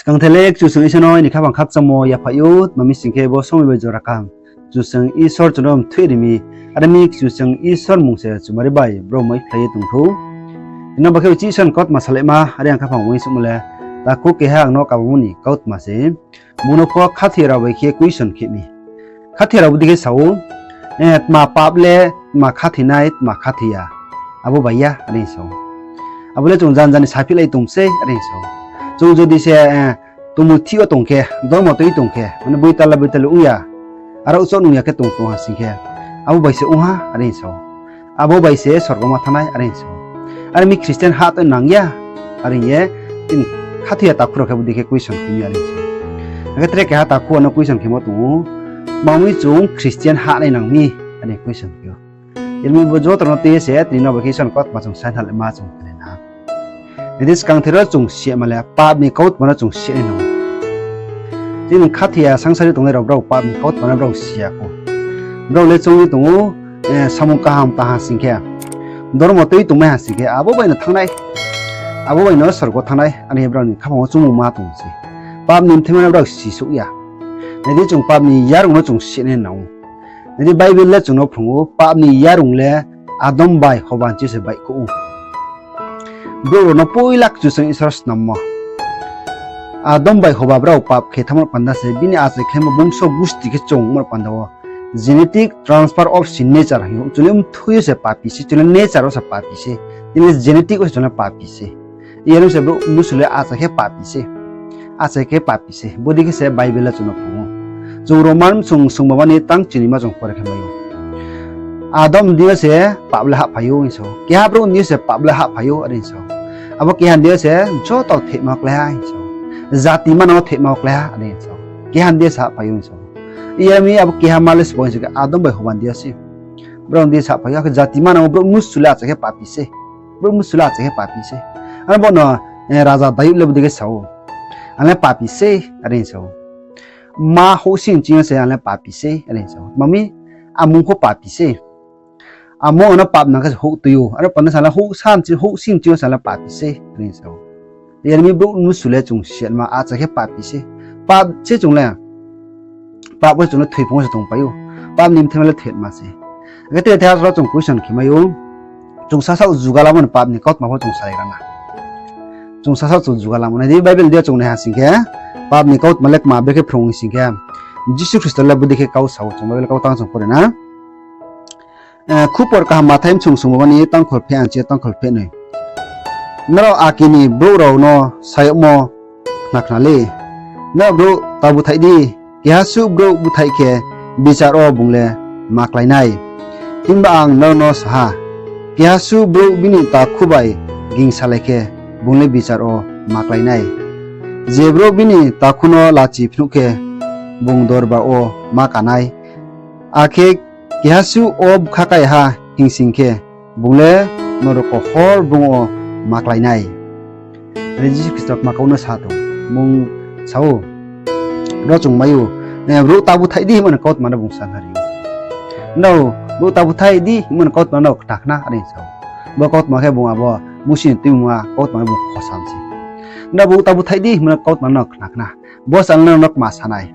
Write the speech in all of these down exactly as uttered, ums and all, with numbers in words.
Skangther le Kchusoyang Isor no aini khaphang khakchangmo yaphaih ou, tma mi sing khe bo somoi bai jora kaham Kchusoyang Isor chung no mthoih ri mi, are mi Kchusoyang Isor mmung se chumari bai brao maiphlai ye tong thou. Tini ba khe uchih Isor ni kautma salaima, are ang khaphang uaingsouhmo le, takhu keha ang no kabangmo ni kautma se, bung no pho khathoi rao bai khe question khe mi. Khathoi rao bodei khe sa ou, tma pap le, tma khathoinai, tma khathoi ya, abo bai ya, are sa ou. Abo le chung janja ni saphihlai tong sei, are sa ou. Chung jodi se tongmung thih wo tong khe, dormo tui tong khe, mane boitala boitali ong ya, aro uchouh nung ya khe tong tong ha sing khe, abo bai se ong ha, are sa ou. Abo bai se sorgo ma thanngnai, are sa ou. Are mi Christian hah to nang ya, are ye, tini khathoi ya takhu rao khe bodei khe question khe mi, are sa ou. Akhe tre keha takhu ano question khemo tong ou, tma mi chung Christian hah nai nang mi, are question khe ou. Are mi bo joto no tui ye se tini no bai khe Isor ni kautma chung sainthalaima chung khe nai na. Nai di, skangther wo chung sima le pap ni kautma no chung si nai nang ou. Chini khathoi ya sangsari tongnai rao brao pap ni kautma no brao si ya khou. Brao le choung ye tong ou, samung kaham tang ha sing khe, dormo tui tongmai ha sing khe, abo bai no thanngnai, abo bai no sorgo thanngnai, are brao ni khaphang wo choungmung ma tong se. Pap ni mthaima no brao sisouh ya. Nai di, chung pap ni yarung no chung si nai nang ou. Nai di, Bible le chung no phrung ou, pap ni yarung le Adam bai Hoba ni chi se baihkhouh ou. Brouh rao no poila Kchusoyang Isor snammo, Adam bai Hoba brao pap khe thanngmo panda se bini achai khlaimo bungso gusti khe chung ongmo panda wo genetic transfer of sin nature hing ou. Chung le mthui yo se papi se, chung le nature wo se papi se, tini le genetic wo se chung le papi se. Iye no se brouh mnusu le achai khe papi se. Achai khe papi se. Bodei khe se Bible le chung no phrung ou. Chung Roman bsung sungba mani tang chinima chung pore khe mai ou. Adam ni deing yo se pap le hahphai ou hing sa ou. Keha brouh ni deing yo se pap le hahphai ou, are hing sa ou. Abo keha ni deing yo se joto thehma klái ha hing sa ou. Jati manang wo thehma klái ha, are hing sa ou. Keha ni deing yo se hahphai ou hing sa ou. Iye mi abo keha ma le sbo hing sa khe Adam bai Hoba ni deing yo se. Brao ni deing yo se hahphai ou, akhe jati manang wo brouh mnusu le achai khe papi se. Brouh mnusu le achai khe papi se. Aro bo no raja Dayud le bodei khe sa ou, ang le papi se, are hing sa ou. Ma houhsing ching yo se ang le papi se, are hing sa ou. Tma mi, amung pho papi se. Amung ano pap nang khe se houh tui ou. Aro panda sa le houhsing ching yo se ang le papi se, are hing sa ou. Iye mi brouh mnusu le chung siatma achai khe papi se. Pap se chung le, pap wo chung le thoiphung wo se tongpai ou. Pap ni mthaima le thoima se. Akhe tre the aro chung question khe mai ou. Chung sasaoh jugalamo ni pap ni kautma pho chung salai ra na. Chung sasaoh chung jugalamo. Nai di, Bible ni deing yo chung nai ha sing khe, pap ni kautma le kma brekhe phrung hing sing khe, Jisu Khristo le bodei khe kau sa ou, chung Bible kau tang chung pore na. Khupor kaham Mathai bsung sungba mani tangkhol pheh ang chi yo tangkhol pheh noi. Nrao ake ni brouh rao no sayagmo khna khna le. Nrao brouh ta búthaih di, keha suh brouh búthaih khe bichar wo bung le ma klái nai. Himba ang nrao no sa ha, keha suh brouh bini takhu bai gingsalai khe bung le bichar wo ma klái nai. Je brouh bini takhu no lachi phnuh khe bung dorbar wo ma ka nai. Akhe keha suh wo bkha kaiha hingsing khe bung le norok wo horr bung wo ma klái nai. Are Jisu Khristo kma kau no sa tong. Bung sa ou, ro chung mai ou, brouh ta búthaih di hingmo ni kautma no bung sa na ri ou. Nrao brouh ta búthaih di hingmo ni kautma no khna khna, are sa ou. Bo kautma khe bung abo Musi ni Tuimungma kautma no bung khosam se. Nrao brouh ta búthaih di hingmo ni kautma no khna khna. Bo sa le nrao no kma sa nai.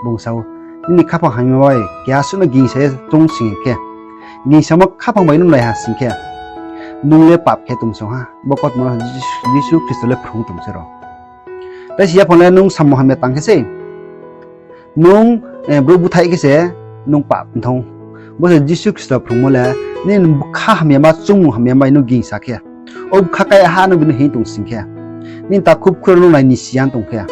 Bung sa ou, nini khaphang hamyama bai keha suh no gingsa ye choung sing khe, gingsamo khaphang bai nung nai ha sing khe, nung le pap khe tong song ha. Bo kautma no Jisu, Jisu Khristo le phrung tong se ro. Tai si yaphang le nung samung hamya tang khe se, nung brouh búthaih khe se nung pap thang ou. Bo se Jisu Khristo phrungmo le, nini bkha hamyama, choungmung hamyama bai nung gingsa khe, o bkha kaiha nung bini hing tong sing khe, nini takhu bkhuro nung nai ni si ya tong khe,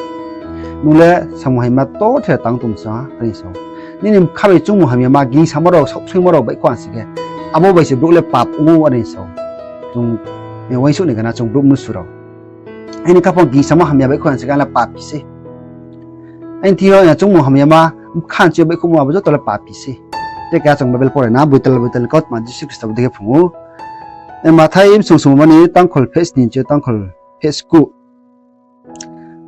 nung le samung hamyama torthe tang tong sa ha, are sa ou. Nini bkha bai choungmung hamyama, gingsamo rao, saohsoingmo rao baihkhouh ha sing khe, abo bai se brouh le pap ong ou, are sa ou. Chung uaingsouh ni gana chung brouh mnusu rao. Aini khaphang gingsamo hamya baihkhouh ha sing khe ang le papi se. Aini thing yo choungmung hamyama, bkha nchi yo baihkhouhmo abo joto le papi se. Te keha chung Bible pore na, boital boital ni kautma Jisu Khristo bodei khe phrung ou. Mathai bsung sungba mani tangkhol pheh sni nchi yo tangkhol pheh skuh.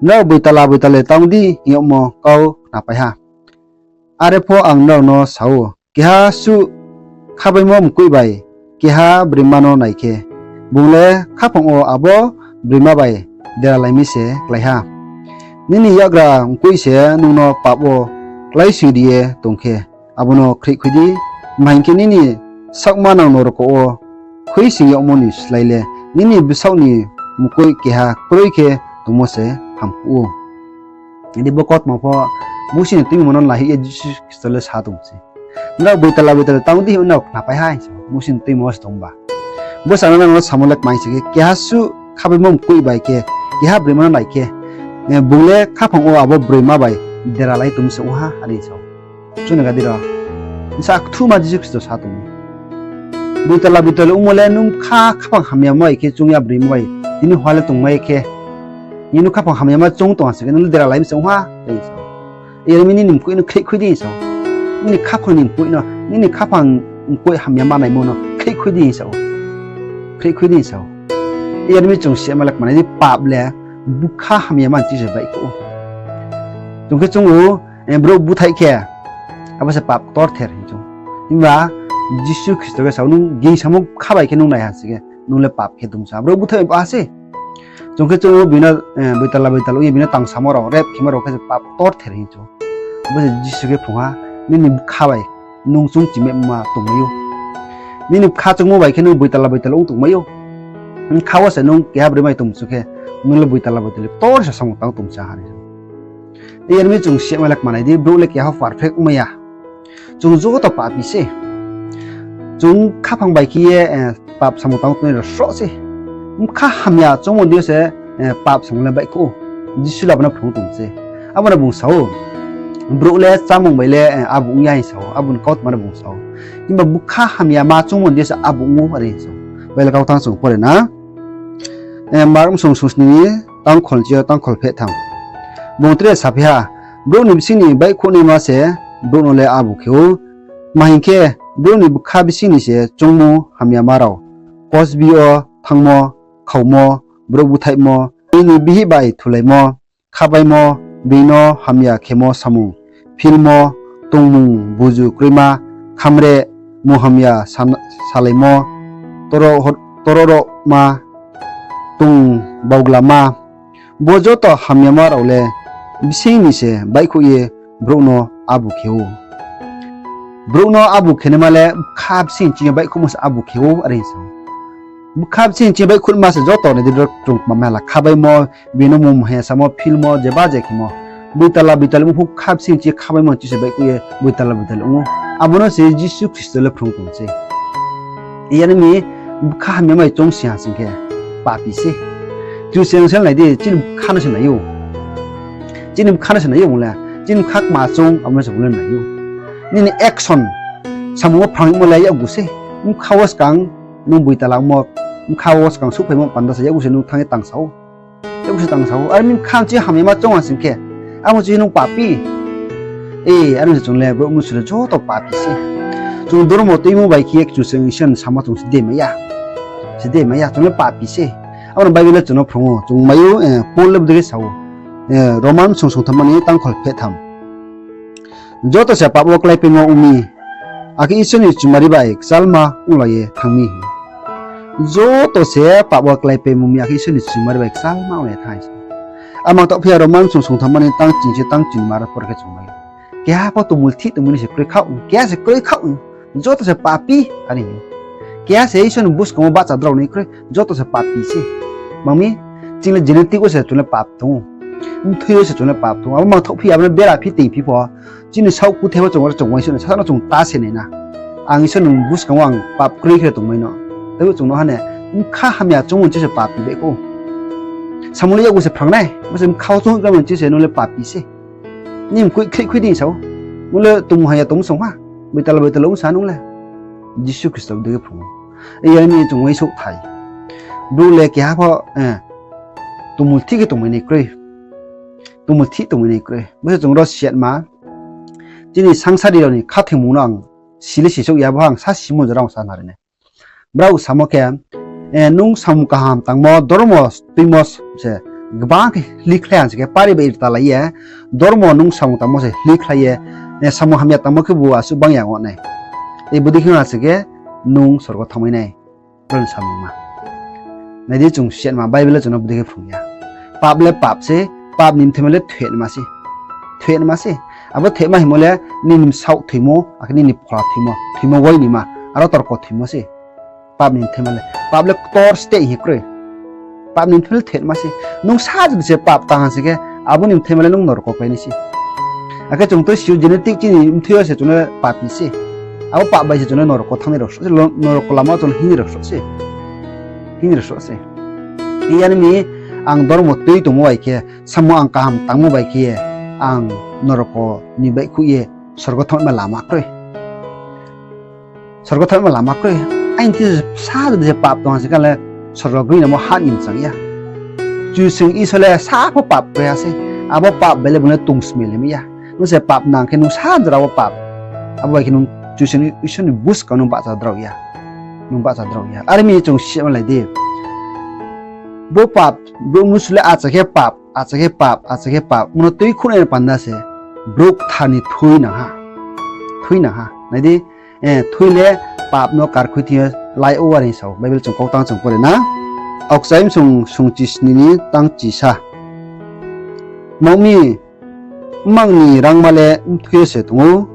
Nrao boitala boitali tang di hing yagmo kau khnapai ha. Are pho ang nrao no sa ou, keha suh khabaimo mkoih bai keha broima no nai khe, bung le khaphang wo abo broima bai deralai mi se klái ha. Nini yakgra mkoih se nung no pap wo kláisoing ri ye tong khe, abo no khreihkhui di, ma hing khe nini saohma nang no rokouh wo khuisoing yagmo ni slái le nini bsaoh ni mkoih keha kroi khe tongmo se hamkuh ou. Di bo kautma pho Mousi ni Tuimungma no naihoih ye Jisu Khristo le sa tong se. Nrao boitala boitala tang di hing nrao khnapai ha hing se, Mousi ni Tuimungma wo se tong ba. Bo sana nang no samo le kmai se khe, keha suh khabaimo mkoih bai khe, keha broima no nai khe, bung le khaphang wo abo broima bai deralai tong se ong ha, are sa ou. Chung ni gadi rao, bsa kthuma Jisu Khristo sa tong ou. Boitala boitala ongmo le nung bkha khaphang hamyama bai khe chung ya broima bai tini hor le tongmai khe, nung khaphang hamyama chung tong ha se khe nung le deralai mi se ong ha, are sa ou. Yar mi nini mkoih no khreihkhui di hing sa ou. Nini khaphang ni mkoih no, nini khaphang mkoih hamya manaimo no khreihkhui di hing sa ou. Khreihkhui di hing sa ou. Yar mi chung sima le kmanai di pap le bkha hamya man chi se baihkhouh ou. Chung khe chung ou, brouh búthaih khe, abo se pap ktorther hing chung. Himba Jisu Khristo khe sa ou, nung gingsamo bkha bai khe nung nai ha se khe, nung le pap khe tong sa. Brouh búthaih bai pap ha se. Chung khe chung ou bini, boitala boitala ong ye bini tangsamo rao, rep khemo rao khe se pap ktorther hing chung. Abo se Jisu khe phrung ha, nini bkha bai nung chung chimai ma tongmai ou. Nini bkha chungmo bai khe nung boitala boitala ong tongmai ou. Bkha wo se nung keha broima tong mchu khe, nung le boitala boitala ktor se samung tang tong sa ha ni. Yar mi chung sima le kmanai di, brouh le keha perfect ongmai ya. Chung joto papi se. Chung khaphang bai khe ye, pap samung tang tongnai rao sroh se. Bkha hamya choungmo deing yo se, pap samung le baihkhouh ou. Jisu le abo no phrung tong se. Abo no bung sa ou, brouh le chámung bai le, abo ong ya hing sa ou, abo ni kautma no bung sa ou. Himba bkha hamya ma choungmo deing yo se abo ong ou, are hing sa ou. Bai le kau tang chung pore na. Mark bsung sungsni tangkhol chi yo tangkhol pheh tham. Bung tre saphi ha, brouh ni bsing ni baihkhouhnaima se brouh no le abo khe ou. Ma hing khe, brouh ni bkha bsing ni se choungmo hamyama rao, kosbi yo thanngmo, khaomo, brouh búthaihmo, bini bihih bai thulaimo, khabaimo, being no hamya khemo samung, philmo, tongmung buzu kroima, khamre, munghamya salaimo, tororoma, tong baoglama, bo joto hamyama rao le bsing ni se baihkhouh ye brouh no abo khe ou. Brouh no abo khenaima le bkha bsing chini baihkhouhmo se abo khe ou, are hing sa ou. Bkha bsing chini baihkhouhma se joto nai di, brouh chung kma mela khabaimo, bini munghamya samo, philmo, jeba je khemo. Boitala boitala ong phuh bkha bsing chi khabaimo chi se baihkhouh ye boitala boitala ong ou. Abo no se Jisu Khristo le phrung tong se. Yar mi bkha hamya mai choung si ha sing khe, papi se. Kchusoyang sel nai di, chini bkha no se nai ou. Chini bkha no se nai ou bung le. Chini bkha kma choung, abo no se bung le nai ou. Nini action, samung wo phrangmo le yakgu se. Bkha wo skang, nung boitala ongmo, bkha wo skang souhphaimo panda se yakgu se nung thanng ye tangsa ou. Yakgu se tangsa ou. Are mi bkha chi hamyama choung ha sing khe, abo chi nung papi. E, are mi se chung le brouh mnusu le joto papi se. Chung dormo tuimo bai khe ye Kchusoyang Isor ni sama chung sdemai ya. Sdemai ya, chung le papi se. Abo no Bible le chung no phrung ou. Chung mai ou, Paul le bodei khe sa ou. Roman bsung sungthamma ni tangkhol pheh tham. Joto se pap wo kláipaimo ong mi, akhe Isor ni chumari bai kchalma onglai ye thanng mi. Joto se pap wo kláipaimo ong mi, akhe Isor ni chumari bai kchalma onglai ye thanng se. Amang taoh phi ya Roman bsung sungthamma ni tang ching se tang chinima ro por khe chung mai ou. Keha pho tongmulthih tongmai ni se kroi khaoh, keha se kroi khaoh. Joto se papi, are hing ou. Keha se Isor ni buskang wo bahcha drao nai kroi, joto se papi se. Mang mi, chini genetic wo se chung le pap tong ou. Mthoi yo se chung le pap tong ou. Abo mangthaoh phi, abo no bera phi, tei phi pho, chini saoh kuthai pho chung aro chung uaingsouh nai, sasa no chung ta se nai na. Ang Isor ni buskang wo ang pap kroi khe tongmai no. Teibo chung no ha ne, bkha hamya choungmo chi se papi baihkhouh ou. Samung le yakgu se phrang nai, bo se bkha wo choung khe mo chi se nung le papi se. Nini mkoih khrihkhui di sa ou. Nung le tongmung hamya tongmo song ha. Boitala boitala ong sa nung le. Jisu Khristo bodei khe phrung ou. Yar mi chung uaingsouhthai. Brouh le keha pho, tongmulthih khe tongmai nai kroi. Tongmulthih tongmai nai kroi. Bo se chung ro siyatma. Chini sangsari rao ni khathoimung no ang si le sisouh ya, bo ang sa simo jora ang sa nari nai. Brao samo khe, nung samung kaham tangmo, dormo tuimo se gbang khe hlikhlai ha se khe pari bai rtalai ye, dormo nung samung tangmo se hlikhlai ye, samung hamya tangmo khebu asuh bang ya ong nai. Bodei khe ong ha se khe nung sorgo thanngmai nai. Brao ni samung ma. Nai di, chung siyatma Bible le chung no bodei khe phrung ya. Pap le pap se, Pap ni mthoima le thoinaima se. Thoinaima se. Abo thoima hingmo le nini bsaoh thoimo, akhe nini phola thoimo, thoimo wai nima, aro torko thoimo se. Pap ni mthoima le, pap le ktor steh hing kroi. Pap ni mthoima le thoinaima se. Nung sa jodi se pap tang ha sing khe, abo ni mthoima le nung norko klái nai se. Akhe chung to si ou, genetic chini mthoi yo se chung le papi se. Abo pap bai se chung le norko thanng nai rao sroh se, norko lama chung le hing nai rao sroh se. Hing nai rao sroh se. Iyar mi ang dormo tui tongmo bai khe, samo ang kaham tangmo bai khe ye, ang norko ni baihkhouh ye sorgo thanngma lama kroi. Sorgo thanngma lama kroi. Aini thing sa jodi se pap tong ha sing khe le sorgo grinamo ha ni mchang ya. Kchusoyang Isor le sa pho pap kroi ha se. Abo pap bai le bung le tongsmai le mai ya. Nung se pap nang khe nung sa jora wo pap. Abo bai khe nung Kchusoyang Isor ni buskang nung bahcha drao ya. Nung bahcha drao ya. Are mi chung simalai di. Bo pap, brouh mnusu le acha khe pap, acha khe pap, acha khe pap. Bo no tuikhouhnai ni panda se brouh kthar ni thui nang ha. Thui nang ha. Nai di, thui le pap no karkhui thing yo lai ou are hing sa ou. Bible chung kau tang chung pore na. Aokchai bsung sungchi sni ni tang chisa. Tma ong mi, mmang ni rangma le mthoi yo se tong ou,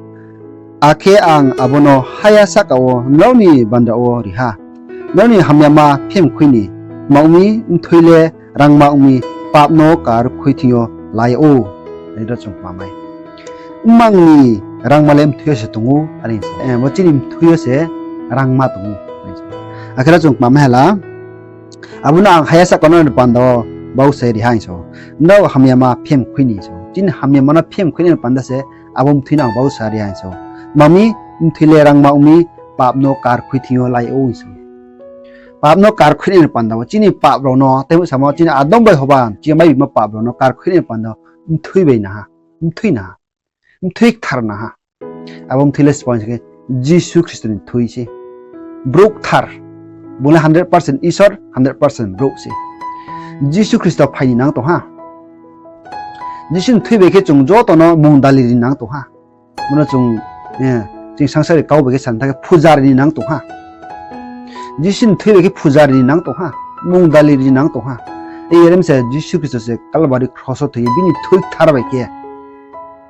akhe ang abo no haya sahka wo nrao ni bandra wo ri ha, nrao ni hamyama phemkhui ni. Tma ong mi, mthoi le rangma ong mi, pap no karkhui thing yo lai ou. Are ro chung kmamai. Mmang ni rangma le mthoi yo se tong ou, are hing sa ou. Bo chini mthoi yo se rangma tong ou. Akhe ro chung kmamai hala, abo no ang haya sahka wo nrao ni panda wo bausa ri ha hing sa ou. Nrao hamyama phemkhui ni sa ou. Chini hamyama no phemkhui nai ni panda se abo mthoi no ang bausa ri ha hing sa ou. Tma ong mi, mthoi le rangma ong mi, pap no karkhui thing yo lai ou hing sa ou. Pap no karkhui nai ni panda wo chini pap rao no, tei samo chini Adam bai Hoba chini maibimo pap rao no karkhui nai ni panda wo mthoi bai na ha, mthoi na ha, mthoi kthar na ha. Abo mthoi le sbo hing khe Jisu Khristo ni thui se. Brouh kthar. Bung le hundred percent Isor, hundred percent brouh se. Jisu Khristo phai ni nang tong ha. Jisu ni thui bai khe chung joto no mungdali ri nang tong ha. Bo no chung, chini sangsari kau bai khe sa tha khe pujari ni nang tong ha. Jisu ni thui bai khe pujari ni nang tong ha. Mungdali ri ni nang tong ha. Iyar mi se Jisu Khristo se Kalbari kros wo thoi ye bini thui kthar bai khe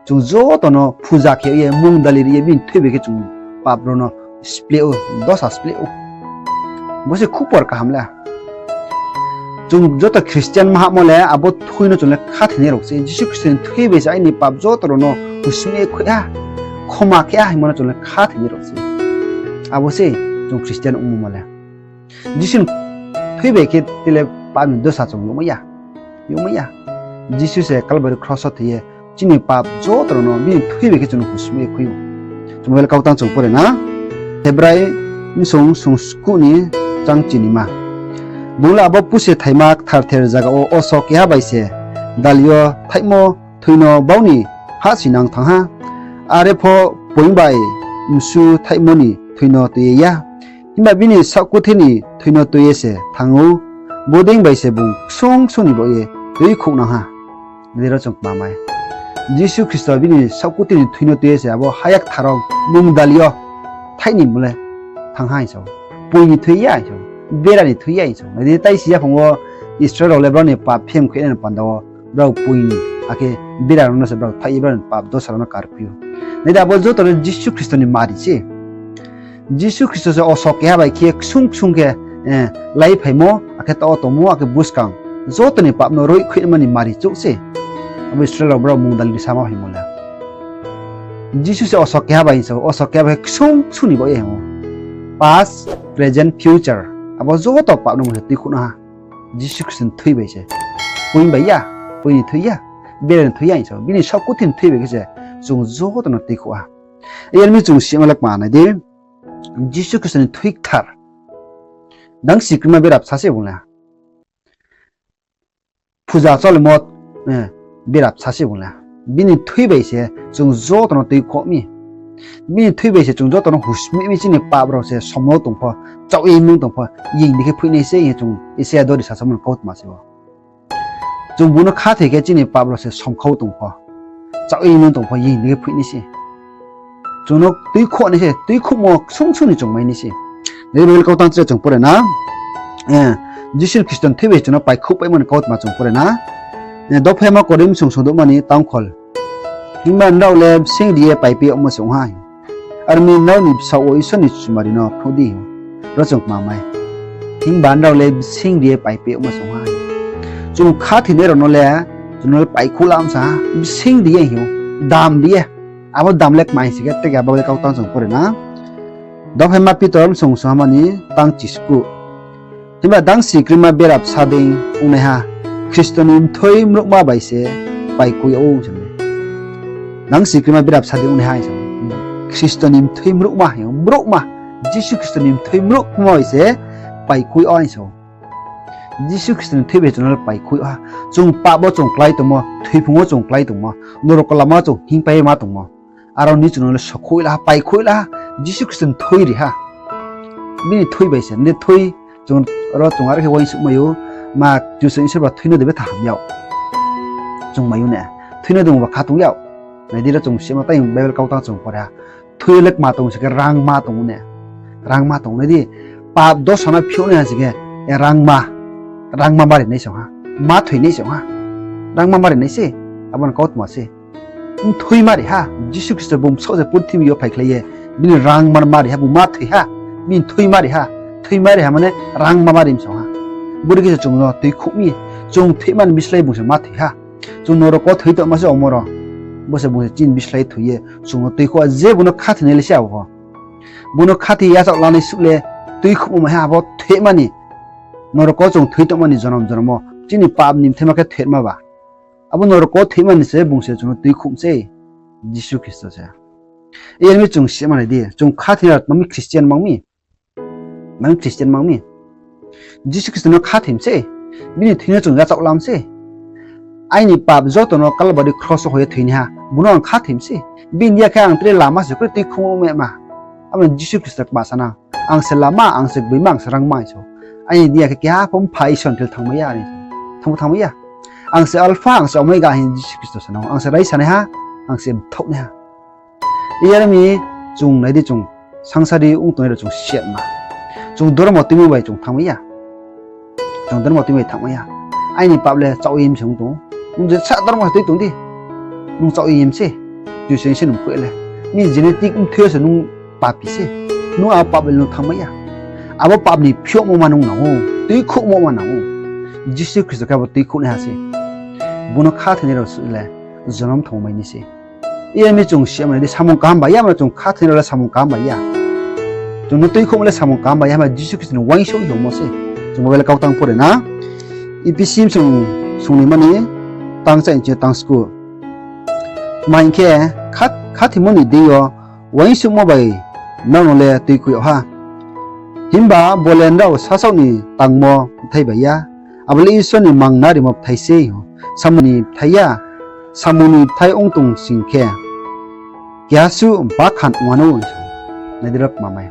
chung joto no puja khe ye mungdali ri ye bini thui bai khe chung pap rao no spleh ou, dosa spleh ou. Bo se khupor kaham le. Chung joto Christian mahamo le abo thui no chung le khathoinai rao se. Jisu Khristo ni thui bai se aini pap joto rao no husmai ye khui ha, khoma khe ha hingmo no chung le khathoinai rao se. Abo se chung Christian ongmo le. Jisu ni thui bai khe tile pap ni dosa chung youhmai ya. Youhmai ya. Jisu se Kalbari kros wo thoi ye chini pap joto rao no bini thui bai khe chung no husmai ye khui ou. Chung Bible kau tang chung pore na. Hebrai bsung sungskuh ni chang chinima. Bung le abo puse thaima ktharther zaga wo oso keha bai se dali yo thaihmo thui no bau ni hahsoingnang thanng ha. Are pho poing bai msu thaihmo ni thui no tui ye ya. Himba bini saohkuthi ni thui no tui ye se thanng ou. Bodei bai se bung ksung ksung ni baoh ye tuikhouhnang ha. Nai di ro chung kmamai. Jisu Khristo bini saohkuthi ni thui no tui ye se abo haya kthar wo mungdali yo thaih ni bung le thanng ha hing sa ou. Poing ni thui ya hing sa ou. Bera ni thui ya hing sa ou. Nai di, tai si yaphang wo Israel rao le brao ni pap phemkhui nai ni panda wo brao poing ni, akhe bera rao no se brao thaih ye brao ni pap dosa rao no karkhui ou. Nai di, abo joto le Jisu Khristo ni mari se. Jisu Khristo se oso keha bai khe ksung ksung khe laiphaimo, akhe taoh wo tongmo, akhe buskang joto ni pap no roihkhui nai ni mari chouh se. Abo Israel rao brao mungdali ri samo hingmo le Jisu se oso keha bai hing sa ou, oso keha bai khe ksung ksung ni baoh ye hing ou. Past, present, future. Abo joto pap no bung se tuikhouh na ha. Jisu Khristo ni thui bai se. Poing bai ya, poing ni thui ya, bera ni thui ya hing sa ou. Bini saohkuthi ni thui bai khe se chung joto no tuikhouh ha. Iyar mi chung sima le kma nai di. Jisu Khristo ni thui kthar. Dang sikrima bera bsa se bung le. Puja cholemo bera bsa se bung le. Bini thui bai se chung joto no tuikhouh mi. Bini thui bai se chung joto no husmai mi, chini pap rao se somno tong pho, chaoh ye nung tong pho, ying di khe phoihnai se hing ye chung Isaia dori sasamo ni kautma se ou. Chung bung no khathoi khe chini pap rao se somkhau tong pho, chaoh ye nung tong pho, ying di khe phoihnai se. Chung no tuikhouh nai se, tuikhouhmo ksung ksung ni chung mai nai se. Nai di Bible kau tang tre chung pore na. Jisu Khristo ni thui bai chung no paikhouh paimo ni kautma chung pore na. Dophaima Korinth bsong songdouhma ni tangkhol. Himba nrao le bsing ri ye paiphi yagmo se ong ha. Aro ni nrao ni bsaoh wo Isor ni chumari no phnuh di. Ro chung kma mai. Himba nrao le bsing ri ye paiphi yagmo se ong ha. Chung khathoinai rao no le, chung no le paikhouh la msa ha, bsing ri ye hing ou, dam ri ye. Abo dam le kma hing si khe, tei khe abo le kautang chung pore na. Dophaima Pitor bsong songdouhma ni tang chiskuh. Himba dangsi krima bera bsa dei ongnaiha Khristo ni mthoi mruhma bai se paikhui yag ou hing sa. Dangsi krima bera bsa dei ongnaiha hing sa. Khristo ni mthoi mruhma hing ou, mruhma. Jisu Khristo ni mthoi mruhma bai se paikhui yag ou hing sa. Jisu Khristo ni mthoi bai chung no le paikhui yag ha. Chung pap wo chung klái tongmo, thoiphung wo chung klái tongmo, norok lama wo chung hingpai ma tongmo, aro ni chung no le sokhui la ha, paikhui la ha, Jisu Khristo ni mthoi ri ha. Bini mthoi bai se, nde mthoi, chung ro chung are khe uaingsouhmai ou, ma Kchusoyang Isor ba mthoi no de betha ham yag. Chung mai ou ne, mthoi no de ba kha tong yag. Nai di ro chung sima tai Bible kautang chung pore ha. Mthoi yo le kma tong se khe rangma tong ou ne. Rangma tong ou nai di. Pap dosa no phiouh nai ha se khe, e rangma, rangma mari nai se ong ha. Ma thoi nai se ong ha. Rangma mari nai se. Abo no kautma se. Mthoi mari ha, Jisu Khristo bung bsaoh se purthimbi yo phaikhlai ye, bini rangma mari ha, bung ma thoi ha, bini mthoi mari ha, mthoi mari ha mane rangma mari msong ha. Bori khe se chung no tuikhouh mi, chung thoima ni bislái bung se ma thoi ha. Chung norok wo thoi tongma se omo ro, bo se bung se chini bislái thoi ye, chung no tuikhouh ha, je bung no khathoinai le se abo pho. Bung no khathoi yachaoh lanai suh le tuikhouhmo mai ha, abo thoima ni. Norok wo chung thoi tongma ni jonom jonom wo, chini pap ni mthaima khe thoima ba. Abo norok wo thoima ni se bung se chung no tuikhouh mi se, Jisu Khristo se. Iyar mi chung sima nai di, chung khathoi ya mami Christian mang mi. Mami Christian mang mi. Jisu Khristo no khathoi mi se, bini thoi no chung yachaoh lam se. Aini pap joto no Kalbari kros wo hoih ye thoinaiha, bung no ang khathoi mi se. Bini ya khe ang tre lama se kroi tuikhouhmo ma. Abo no Jisu Khristo kma sa na. Ang se lama, ang se gboima, ang se rangma hing sa ou. Aini ya khe keha pho Mpha Isor ni thing thangmai ya, thangmo thangmai ya. Ang se Alpha, ang se Omega hing Jisu Khristo sa na ou. Ang se raisanaiha, ang se mthaohnaiha. Iyar mi chung nai di chung sangsari ong tongnai rao chung siatma. Chung dormo tuimo bai chung thangmai ya. Chung dormo tuimo bai thangmai ya. Aini pap le chaoh ye mse ong tong ou. Nung je sa dormo se tui tong di. Nung chaoh ye mse. Kchusoyang se nung khui le. Ni genetic mthoi yo se nung papi se. Nung abo pap le nung thangmai ya. Abo pap ni phiouhmo ma nung nang ou. Tuikhouhmo ma nang ou. Jisu Khristo khe abo tuikhouhnaiha se. Bung no khathoinai rao suh le jonom thangmai nai se. Iyar mi chung sima nai di samung kaham bai ya, ma chung khathoinai rao le samung kaham bai ya. Chung no tuikhouhmo le samung kaham bai ya, ma Jisu Khristo ni uaingsouh hingmo se. Chung bo le kautang pore na. Ephesi bsong songnoima ni tang cha ni chi tang sku. Tma hing khe, kha-, khathoimo ni deing yo uaingsouhmo bai nrao no le tuikhouh yag ha. Himba bo le nrao sasaoh ni tangmo bthai bai ya, abo le Isor ni mangna rimo bthai se. Samung ni bthai ya, samung ni bthai ong tong sing khe, keha suh bakhan ong wanou. Nai di ro kma mai.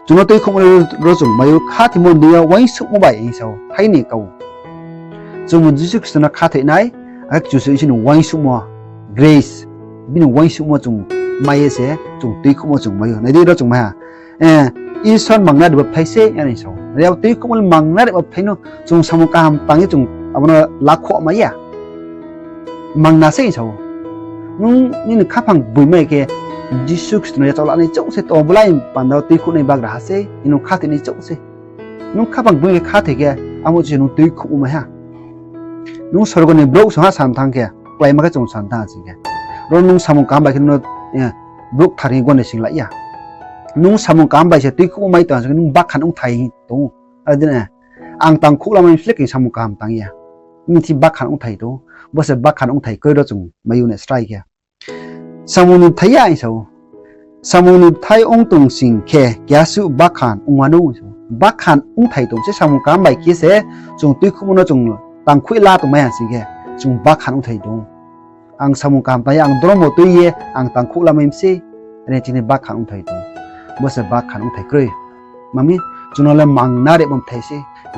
Chung no tuikhouhmo le ro chung mai ou, khathoimo ni deing yo uaingsouhmo bai hing sa ou, thai ni kau. Chung Jisu Khristo no khathoinai, akhe Kchusoyang Isor ni uaingsouhmo, grace, bini uaingsouhmo chung mai ye se, chung tuikhouhmo chung mai ou. Nai di ro chung mai ha. Eh, Isor mangna rimo bthai se, are hing sa ou. Are abo tuikhouhmo le mangna rimo bthai no, chung samung kaham tang ye chung abo no lakhouh mai ya. Mangna se hing sa ou. Nung nini khaphang gboimai khe Jisu Khristo no yachaoh lanai chouh se, tong bolai panda wo tuikhouhnai bagraha se, nung khathoinai chouh se. Nung khaphang gboimai khe khathoi khe, amo se nung tuikhouhmo mai ha. Nung sorgo ni brouh song ha san thanng khe, kláima khe chung san thanng sing khe. Ro nung samung kaham bai khe nung no, eh, brouh kthar hing gone sing lai ya. Nung samung kaham bai se tuikhouhmo mai tong sing khe nung bakhan ongthai tong ou. Aro dei, eh, ang tangkhouh lamai msle khe samung kaham tang ya. Nini thing bakhan ongthai tong ou. Bo se bakhan ongthai kroi ro chung mai ou ne srai khe. Samung ni bthai ya hing sa ou. Samung ni bthai ong tong sing khe, keha suh bakhan ong wanou hing sa ou. Bakhan ongthai tong se samung kaham bai khe se, chung tuikhouhmo no chung tangkhouh la tongmai ha sing khe, chung bakhan ongthai tong ou. Ang samung kaham tang ye, ang dormo tui ye, ang tangkhouh lamai mse, are chini bakhan ongthai tong ou. Bo se bakhan ongthai kroi. Mami, chung no le mangna rimo bthai se.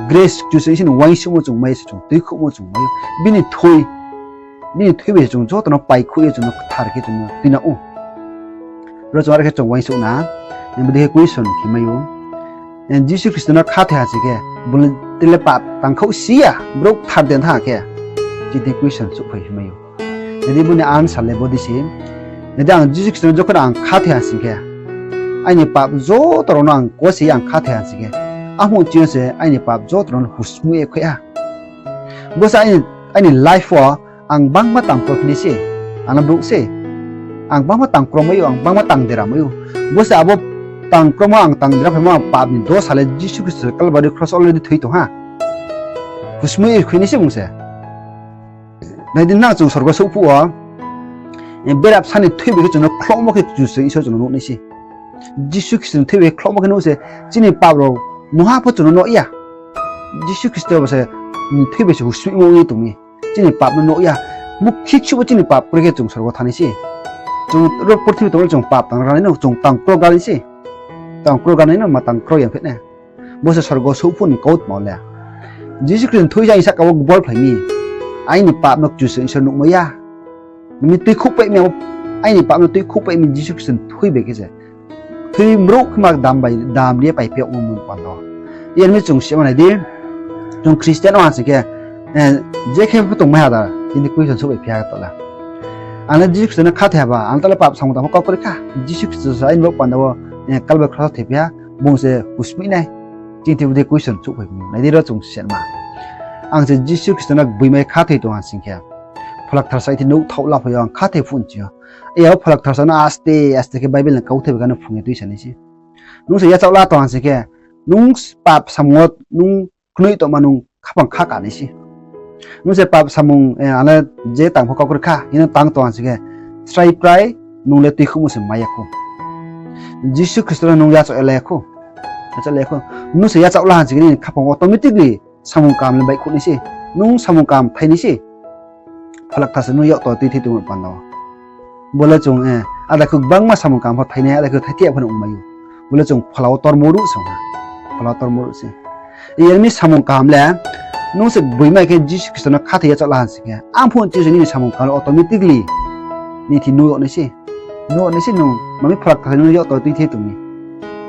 Grace, Kchusoyang Isor ni uaingsouhmo chung mai se, chung tuikhouhmo chung mai ou. Bini thui, bini thui bai se chung joto no paikhouh ye chung no kthar khe chung no tuinang ou. Ro chung are khe chung uaingsouh na, bodei khe question khe mai ou. Jisu Khristo no khathoi ha sing khe, bung le tele pap tangkhouh si ya, brouh kthar dei thanng khe. Chini question souhphai mai ou. Nai di, bo ni answer le bo di se. Nai di, ang Jisu Khristo no jokhon ang khathoi ha sing khe, aini pap joto rao no ang kose ye ang khathoi ha sing khe, abo chini yo se aini pap joto rao no husmui ye khui ha. Bo se aini, aini life wo ang bangma tangkro phi nai se, ang no brouh se. Ang bangma tangkro mai ou, ang bangma tang dera mai ou. Bo se abo tangkromo ang tang dera phaimo ang pap ni dosa le Jisu Khristo Kalbari kros already thoi tong ha. Husmui ye khui nai se bung se. Nai di, nang chung sorgo souh phuh wo, berap sa ni thoi bai khe chung no khlouhmo khe Kchusoyang Isor chung no nuh nai se. Jisu Khristo ni thoi bai khe khlouhmo khe nuh se, chini pap rao mungha pho chung no nuh ya. Jisu Khristo bo se, ni thoi bai se husmimo ong ye tong mi. Chini pap no nuh ya. Mukhi ksuh wo chini pap kroi khe chung sorgo thanng nai se. Chung ro purthimbi tongmo le chung pap tang ra nai no, chung tangkro ga nai se. Tangkro ga nai no, ma tangkro ya phi nai. Bo se sorgo souh phuh ni kautma le. Jisu Khristo ni thoi jang sahka wo gbol phlai mi. Aini pap no Kchusoyang Isor nuhmai ya. Nini tuikhouhpai mi, aini pap no tuikhouhpai mi Jisu Khristo ni thoi bai khe se. Thoi mrouh khe ma dam bai, dam ri ye paiphi yagmo panda wo. Yar mi chung sima nai di, chung Christian ong ha sing khe, je khe pho tongmai ha da, chini question souhphai phi ha to le. Ang le Jisu Khristo no khathoi ha ba, ang le ta le pap samung tang pho kau kroi kha. Jisu Khristo se aini bo panda wo, Kalbari kros thoi phi ha, bung se husmui nai. Chini thing bo dei question souhphai mi, nai di ro chung sima. Ang se Jisu Khristo no gboima ye khathoi tong ha sing khe, Phola Kthar sa thing nouhthaoh la phai yo ang khathoi phuh nchi yo. Yao Phola Kthar sa no aste aste khe Bible ni kauthai bai khe no phrung ye tuisa nai se. Nung se yachaoh la tong ha sing khe, nung pap samung wo nung knoih tongma nung khaphang kha ka nai se. Nung se pap samung, ang le je tang pho kau kroi kha hing no tang tong ha sing khe, srai prai nung le tuikhouhmo se mai ya khou. Jisu Khristo no nung yachaoh ya lai ya khou. Yachaoh lai ya khou. Nung se yachaoh la ha sing khe nini khaphang automatically samung kaham le baihkhouh nai se. Nung samung kaham thai nai se. Phola Kthar se nung yakto tuithai tongmo panda wo. Bo le chung, ada khe gbangma samung kaham pho thai nai, ada khe thai thai ya pho no ongmai ou. Bo le chung phola wo tormo ruh se ha. Phola wo tormo ruh se. Yar mi samung kaham le, nung se gboima khe Jisu Khristo no khathoi yachaoh la ha sing khe, ang phuh nchi se nini samung kaham le automatically nini thing nuh yag nai se. Nuh yag nai se nung, ma mi Phola Kthar nung no yakto tuithai tong mi.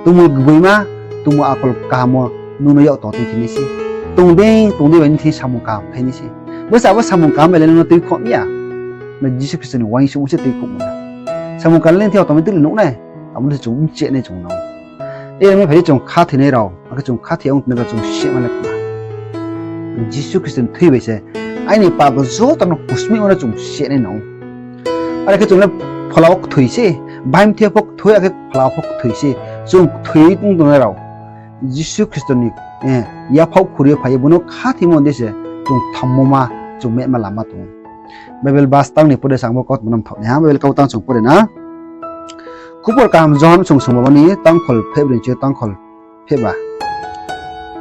Tongmung gboima, tongmung akol kaham wo nung no yakto tuithai nai se. Tong dei, tong dei bai nini thing samung kaham thai nai se. Bo se abo samung kaham bai le nung no tuikhouh mi ya. Ma Jisu Khristo ni uaingsouhmo se tuikhouhmo na. Samung kaham le nini thing automatically nuh nai. Abo no se chung mchi nai chung nang. Yar mi phai di chung khathoinai rao, akhe chung khathoi ya ong tongnai rao chung sima le kma. Jisu Khristo ni thoi bai se aini pap joto no husmimo no chung sima nai nang. Are khe chung le phola wo kthoi se, baimthi yo pho kthoi, akhe phola wo pho kthoi se. Chung kthoi ong tongnai rao Jisu Khristo ni yaphaoh khuri yo phai ye bung no khathoimo dei se chung thanngmo ma, chung mehma lama tong ou. Bible verse tang ni pore se ang bo kautma no mthaoh nai ha, Bible kau tang chung pore na. Khupor kaham Johon song songba ni tangkhol phehbroi ni chi yo tangkhol phehba.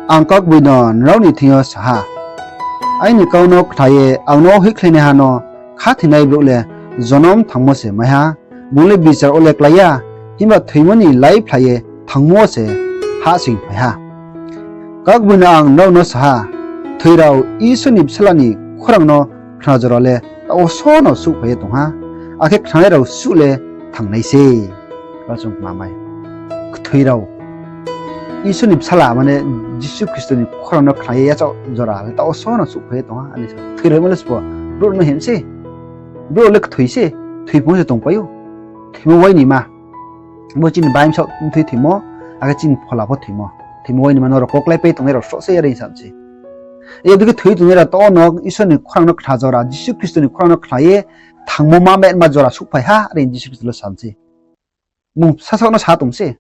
Ang kaugboino nrao ni thing yo sa ha, aini kau no khna ye ang no hoihkhlainaiha no khathoinai brouh le jonom thangmo se mai ha, bung le bichar wo le klái ya, himba thoimo ni laiphlai ye thangmo wo se hahsoingphai ha. Kaugboino ang nrao no sa ha, kthoi rao Isor ni bsala ni khorang no khna jora le taoh wo só no souhphai ye tong ha, akhe khnanai rao suh le thanng nai se. Ro chung kma mai. Kthoi rao Isor ni bsala, mane Jisu Khristo ni khorang no khna ye yachaoh jora le taoh wo só no souhphai ye tong ha, ani sa. Kthoi rao ma le sbo, brouh no him se. Brouh le kthoi se, thoiphung se tongpai ou. Thoimo uaini ma. Bo chini baimsa mthoi thoimo, akhe chini phola pho thoimo. Thoimo uaini ma, nrao koklaipai tongnai rao sroh se are hing sam se. Abo dei khe thoi tongnai rao taoh wo no Isor ni khorang no khna jora, Jisu Khristo ni khorang no khna ye thangmo ma, mehma jora souhphai ha, are Jisu Khristo le sam se. Bung sasaoh no sa tong se.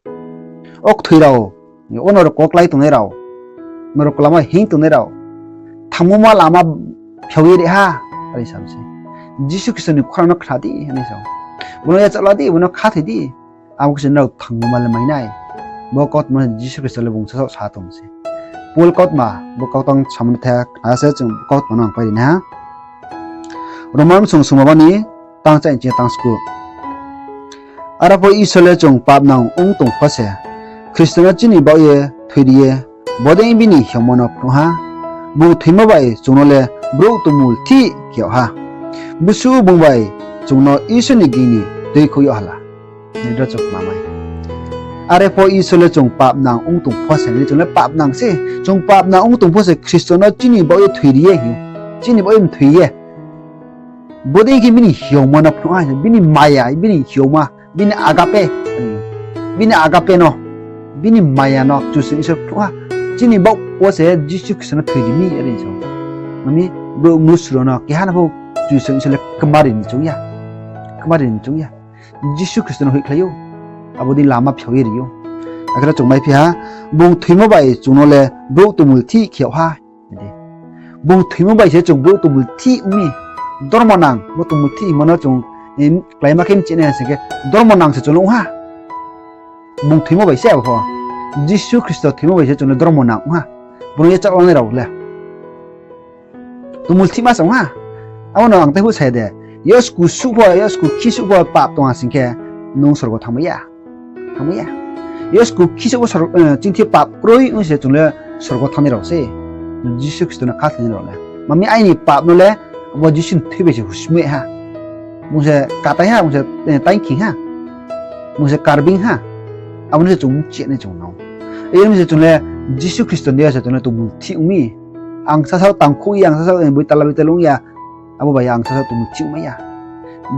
O kthoi rao, o nrao koklai tongnai rao, nrao lama hing tongnai rao, thangmo ma lama phiao ye ri ha, are sam se. Jisu Khristo ni khorang no khna di, are sa ou. Bung no yachaoh la di, bung no khathoi di. Abo khe se nrao thangmo ma le mai nai. Bo kautma Jisu Khristo le bung sasaoh sa tong se. Paul kautma, bo kau tang samo no the khna se chung bo kautma no ang pai ri nai ha. Roman song songba ni tang chá ni chi yo tang sku. Are pho Isor le chung papnang ong tong pho se, Khristo no chini baoh ye thoi ri ye, bodei bini hiaomo no phnuh ha. Bung thoimo bai chung no le brouh tongmulthih khe yag ha. Busuh bung bai chung no Isor ni ging ni tuikhouh yag ha la. Are pho Isor le chung papnang ong tong pho se, chung le papnang se, chung papnang ong tong pho se Khristo no chini baoh ye thoi ri ye hing ou. Chini baoh ye mthoi ye. Bodei khe bini hiaoma no phnuh ha, bini maya, bini hiaoma, bini agape, bini agape no, bini maya no Kchusoyang Isor phnuh ha. Chini baoh wo se Jisu Khristo no thoi ri mi, are sa ou. Mami, brouh mnusu rao no keha no pho Kchusoyang Isor le kmari ni choung ya. Kmari ni choung ya. Jisu Khristo no hoihkhlai ou. Abo dei lama phiao ye ri ou. Akhe ro chung maiphi ha, bung thoimo bai chung no le brouh tongmulthih khe yag ha. Bung thoimo bai se chung brouh tongmulthih ong mi. Dormo nang, bo tongmulthih hingmo no chung, eh, kláima khe mchih nai ha sing khe, dormo nang se chung le ong ha. Bung thoimo bai se abo pho. Jisu Khristo thoimo bai se chung le dormo nang ong ha. Bung no yachaoh lanai rao le tongmulthihma se ong ha. Abo no ang tei phuh sa ya de. Yosku suh pho, yosku khi suh pho pap tong ha sing khe, nung sorgo thanngmai ya. Thanngmai ya. Yosku khi suh pho sor-, eh, chingthi pap kroi ong se chung le sorgo thanngnai rao se. Jisu Khristo no khathoinai rao le. Mami aini pap no le, abo Jisu ni thui bai se husmai ha. Bung se katai ha, bung se, eh, taingkhing ha. Bung se karbing ha. Abo no se chung mchih nai chung no. Abo ni se chung le Jisu Khristo ni deing yo se chung le tongmulthih ong mi. Ang sasao tangkhouh ya, ang sasao, eh, boitala boitala ong ya. Abo bai ang sasao tongmulthih ongmai ya.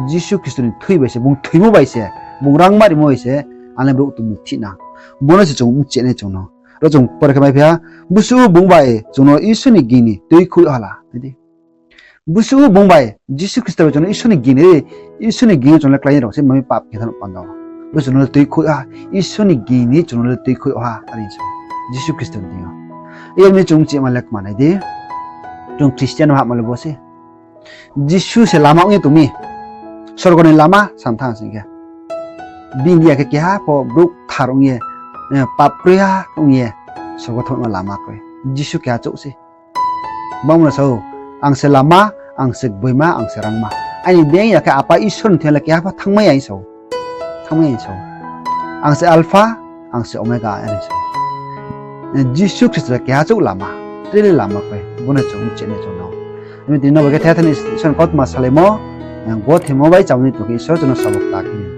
Jisu Khristo ni thui bai se, bung thoimo bai se, bung rangma rimo bai se, ang le brouh tongmulthih nang. Bo no se chung mchih nai chung no. Ro chung pore khe maiphi ha, busuh bung bai chung no Isor ni ging ni tuikhouh ha la. Busuh bung bai, Jisu Khristo bai chung no Isor ni ging ni, Isor ni ging yo chung le kláinai rao se, mami pap khe thanng panda. Bo chung no le tuikhouh ha, Isor ni ging ni chung no le tuikhouh ha, are sa ou. Jisu Khristo ni deing yo. Iyar mi chung mchihma le kma nai di. Chung Christian hahma le bo se. Jisu se lama ong ye tong mi. Sorgo ni lama sam thanng sing khe. Bini ya khe keha pho brouh kthar ong ye, eh, pap kroi ha ong ye, sorgo thanngma lama kroi. Jisu keha chouh se. Bung no sa ou, ang se lama, ang se gboima, ang se rangma. Aini deing ya khe Apa Isor ni thing yo le keha pho thanngmai ya sa ou. Thanngmai ya sa ou. Ang se Alpha, ang se Omega, are sa ou. Jisu Khristo le keha chouh lama, tre le lama kroi, bo no chung mchih nai chung no. Ami tini no bai khe thethani Isor ni kautma salaimo, gothaimo bai chamo ni tong khe Isor chung no sabuk ta khe ni.